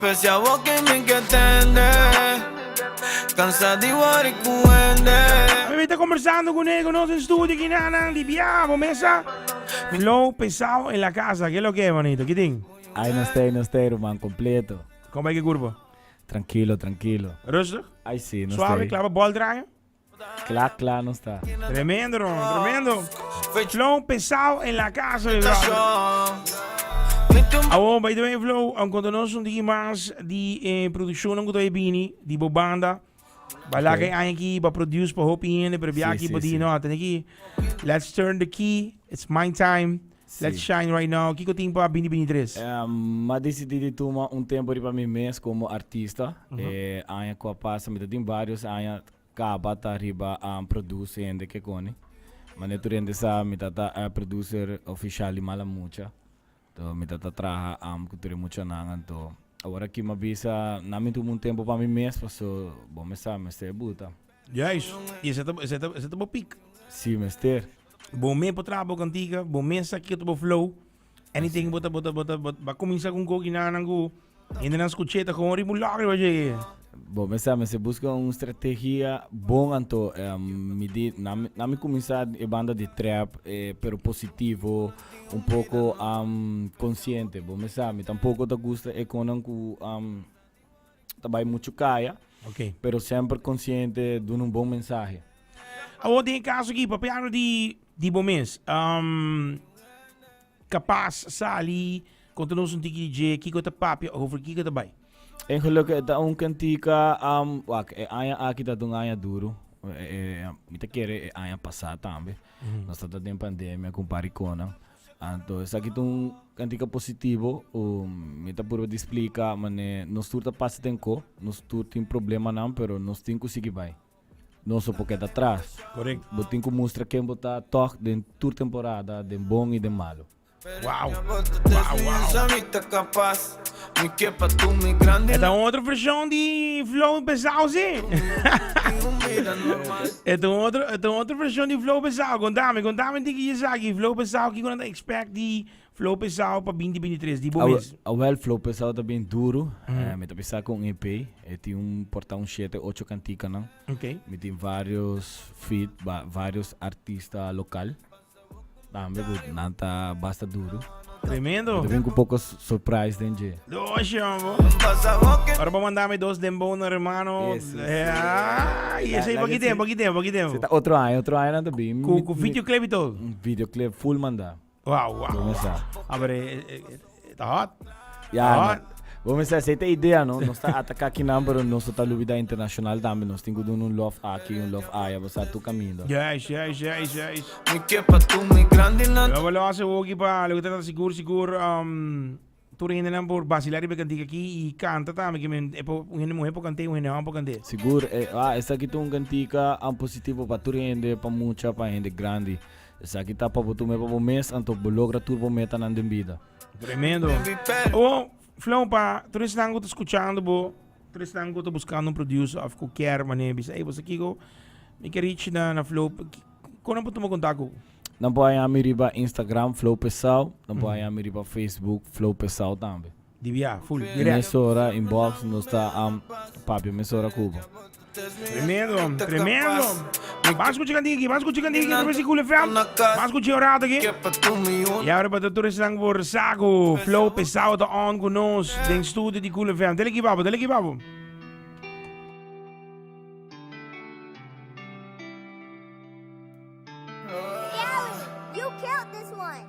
Pese a bo ke mi ke tende Kansa di wòri ku hende. Mi ta kombersando ku ne ku nos den studio aki nan di bia bo mesa Flow pesao en la casa ke lo ke manito ki tin? Ay nos ta nos ta ruman completo. Kon bai ki kurpo? Trankilo trankilo. Rustig? Ay si nos Suave kla pa bòl draai? Kla kla nos ta. Tremendo Ron, tremendo. Flow pesao en la casa mi brother. Awor by the way Flow, konta nos un tiki mas di e produccionnan ku ta bai bini di bo banda. Bala ke aña aki ba produce pa hopi hende pero bia aki bo di no tene ki let's turn the key, it's my time, let's shine right now. Kiko tin pa bini bini tres? M'a disidí di tuma un tempo riba mi mes komo artista. E aña ku a pasa mi ta tin varios aña Caba ta riba produce hende ke koni. Mane tur hende sa mi ta ta producer official di Mala Mucha. To mi ta ta traha ku tur e muchanan anto awor aki mi a bisa nan mi tuma un tempo pa mi mes paso bo me sa mester e buta. Juist, y esei ta esei ta esei ta bo piek. Si mester. Bo mes por traha bo kantika, bo mes sa kiko ta bo flow. Anything bo ta bo ta bo ta bo a kuminsá ku un koki nan ku hendenan skuch'é ta kon riba un lòk riba dje. Bo mester mester buska un strategia bon anto mi di nan nan mi kuminsá e banda di trap pero positivo un poko konsiente bo mester mi tampoko ta gusta e konan ku ta bai muchu kaya pero semper konsiente duna un bon mensahe. Awor den e kaso aki papiando di di bo mes kapas sali konta nos un tiki di dje kiko ta papia over kiko ta bai. Eigenlijk e ta un kantika wak e aña aki ta un aña duru mi ta kere e aña pasa tambe nos ta den pandemia ku un par di konan anto esaki ta un kantika positivo mi ta purba di splika mane nos tur ta pasa den ko nos tur tin problemanan pero nos tin ku sigui bai. Nos no por keda atras. Correcto. Bo tin cu mustra ken bo ta toch den tur temporada, den bon y den malo. Wow. Wow, wow. E ta un otro version di Flow Pesao, si. E ta un otro, e ta un otro version di Flow Pesao. Contame, contame di ki esaki Flow Pesao, kiko nan ta expect di Flow Pesao pa binti binti tres, di bo mes. Awel, Flow Pesao ta bien duro. Mi ta bisa cu un EP. E tin un por ta un shete, ocho canticanan. Mi tin varios feat, varios artista local. Tambe cu nan ta basta duro. Tremendo. Mi ta bin cu poco surprise den dje. Doshi, hombo. Ora bo manda mi dos dembow na hermano. Yes, yes. Ay, esey pa ki tempo, pa ki tempo, pa ki tempo. Esey ta otro aña, otro aña nan ta bin. Cu videoclip y todo. Videoclip full manda. Wow, wow. Bo mesa. Ah, pero eh, eh, eh, ta hot. Ja, Hot. no. Bo mesa, esei ta idea, no? Nos ta ataca akinan, pero nos no ta lubida internacional tambe. Nos tin cu duna un love aki, un love aya, bo sa tur caminda. Juist, juist, juist, juist. Mi ke pa tu mi grandi nan. Lo lo hace hoki pa lo que ta sigur sigur um, tur hendenan por vacilar riba e cantica aki y canta tambe que men e por un hende muher por cant'é un hende homber por cant'é. Sigur, eh, ah, esaki ta un cantica um, positivo pa tur hende, pa mucha, pa hende grandi. Esaki ta pa bo tuma pa bo mes, anto bo logra tur bo metanan den bida. Tremendo. Oh, Flow, pa tur esnan ku ta skuchando bo, tur esnan ku ta buskando un producer of ku kier manera bisa, ey, bo sa kiko, mi ke reach na na Flow, kon nan por tuma kontak ku bo? Nan por haña mi riba Instagram, Flow Pesao, nan por haña mi riba Facebook, Flow Pesao tambe. Di bia, full, direct. Mesora inbox nos ta papia mesora ku bo. Tremendo, tremendo. Ban skucha kantika aki, ban skucha kantika aki atraves di Cool FM. Ban skucha un rato aki. Y ahora pa tur esnan por sa ku Flow Pesao ta on ku nos den studio di Cool FM. Dale aki babo, dale aki babo. Gally, you killed this one.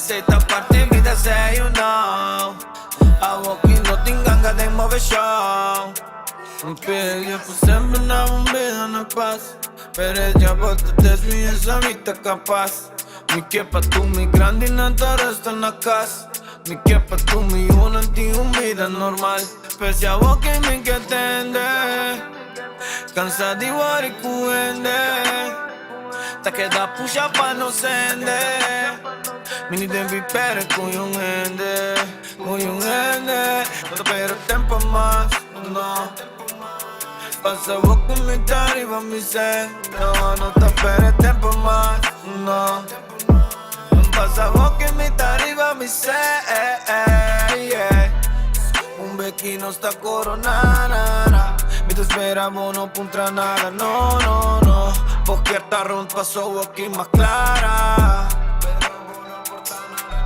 Esey ta parti bida say you know Awoki no tin ganga den move show Un pele pa semper na un bida na paz Pero e dja bo ta test mi esa mi ta capaz Mi ke pa tu mi grandi nan ta resta na cas Mi ke pa tu mi yunan tin un bida normal Pese awoki mi ke tende Cansa di wori cu hende Ta keda pusha pa no sende Mi ni den vipere cu yun hende Cu yun hende No ta pera tempo mas, no Pasa bo cu mi ta riba mi cel No, no ta pera tempo mas, no Pasa bo cu mi ta riba mi cel, yeah Un beki nos ta corona, na, na Mi ta spera bo no puntra nada, no, no, no Bo kier ta rond paso aki mas clara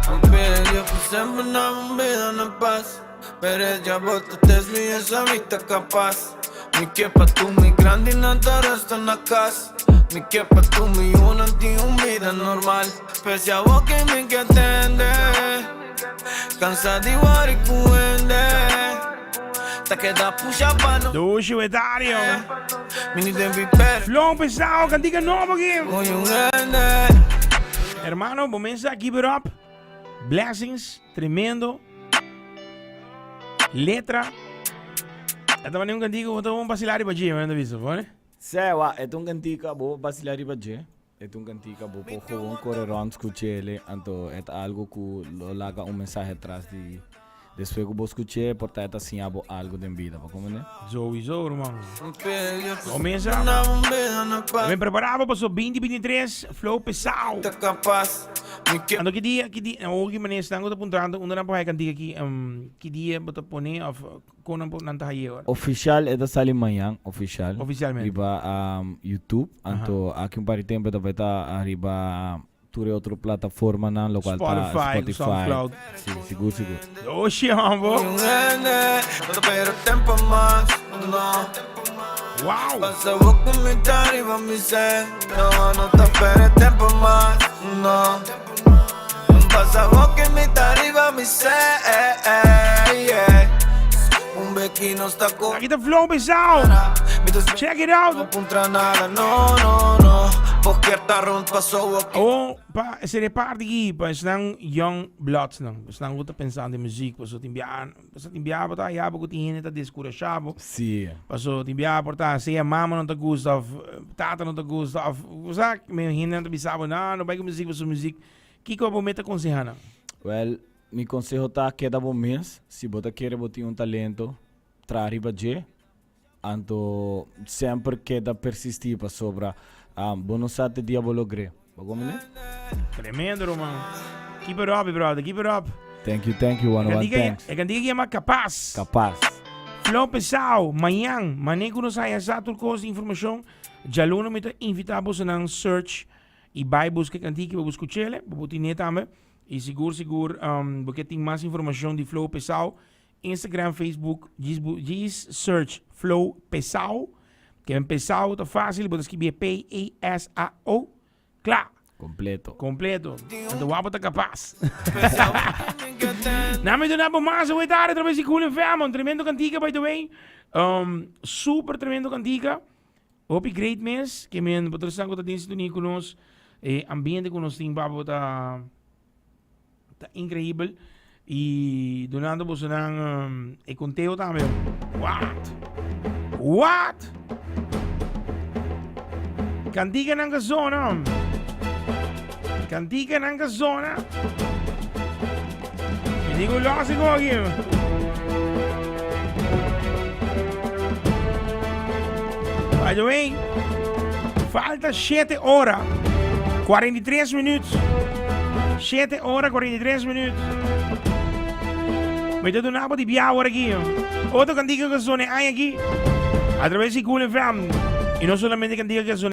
Un pele pa semper na un bida na paz Pero e dja bo ta test mi esa mi ta capaz Mi ke pa tu mi grandi nan ta resta na cas Mi ke pa tu mi yunan tin un bida normal Pese abo ke mi ke tende Cansa di wori cu hende Ta keda pusha pa no Dushi wetario. Mi ni den viper Flow pesado, cantica nobo aki. Cu un hende. Hermano, bo mesa keep it up. Blessings, tremendo. Letra. E tabata un cantica cu ta bon basilar riba dje, mi ta bisa, por. Sewa, e ta un cantica bo basilar riba dje. E ta un cantica bo por gewoon core rond scuch'ele, anto e ta algo cu lo laga un mensahe tras di despues cu bo scuch'e por ta e ta siña bo algo den bida, bo comprende? Sowieso, ruman. Bo mesa, bo ben prepara bo paso 2023 flow pesao. Anto ki dia, ki dia, awor ki manera esnan ku ta puntrando unda nan por haya kantika aki, ki dia bo ta pone of kon nan por nan ta haye ora? Ofishal e ta sali mañan, ofishal. Ofishalmente. Riba YouTube, anto aki un par di tempu e ta bai ta ariba tur e otro plataformanan lokual ta Spotify, Spotify. Soundcloud. Si, sigur sigur. Oshi hombo. Wow. Aki ta flow pesao. Check it out. Awor pa esei parti aki pa esnan young bloods nan, esnan ku ta pensando den muziek pasobra tin bia pasobra tin bia bo ta haya bo ku tin hende ta deskurashá bo. Sí. Pasobra tin bia por ta sea mama no ta gusta òf tata no ta gusta òf bo sa mi hende nan ta bisa bo no no bai ku muziek pasobra muziek kiko bo mester konsehá nan? Wèl mi konseho ta keda bo mes si bo ta kere bo tin un talento traha riba dje. Anto semper keda persisti pasobra bo no sa te dia bo logr'é. Bo comprende? Tremendo ruman. Keep it up brother, keep it up. Thank you, thank you, one one thanks. E cantica yama Capaz. Capaz. Flow Pesao, mañan, mane ku nos haya sa tur kos di informashon, djaluna mi ta invita bosonan search i bai buska e cantica i bo skuch'ele, bo por tine tambe. I sigur sigur bo ke tin mas informashon di Flow Pesao, Instagram, Facebook, djis bu djis search Flow Pesao. Ke Pesao ta fácil, bo ta skibi P-E-S-A-O. Kla! Completo. Completo. Anto wak bo ta kapas. Na mi duna bo mas away tarde a través di Cool FM. Un tremendo cantica by the way. Um, super tremendo cantica. Hopi great mes. Ke men bo ta ku ta den sintonia ku nos. E ambiente ku nos tin pa bo ta Ta increíbel. Y dunando bosonan um, e conteo tambe. What? What? Cantica nan ka zona. Cantica nan ka zona. Mi digo lógico aquí. By the way, falta 7 ora 43 minuut. 7 ora 43 minuut. Mi ta duna bo di bia awor aki. Otro cantica que zone aña aki. A través di Cool FM. Y no solamente cantica que zone.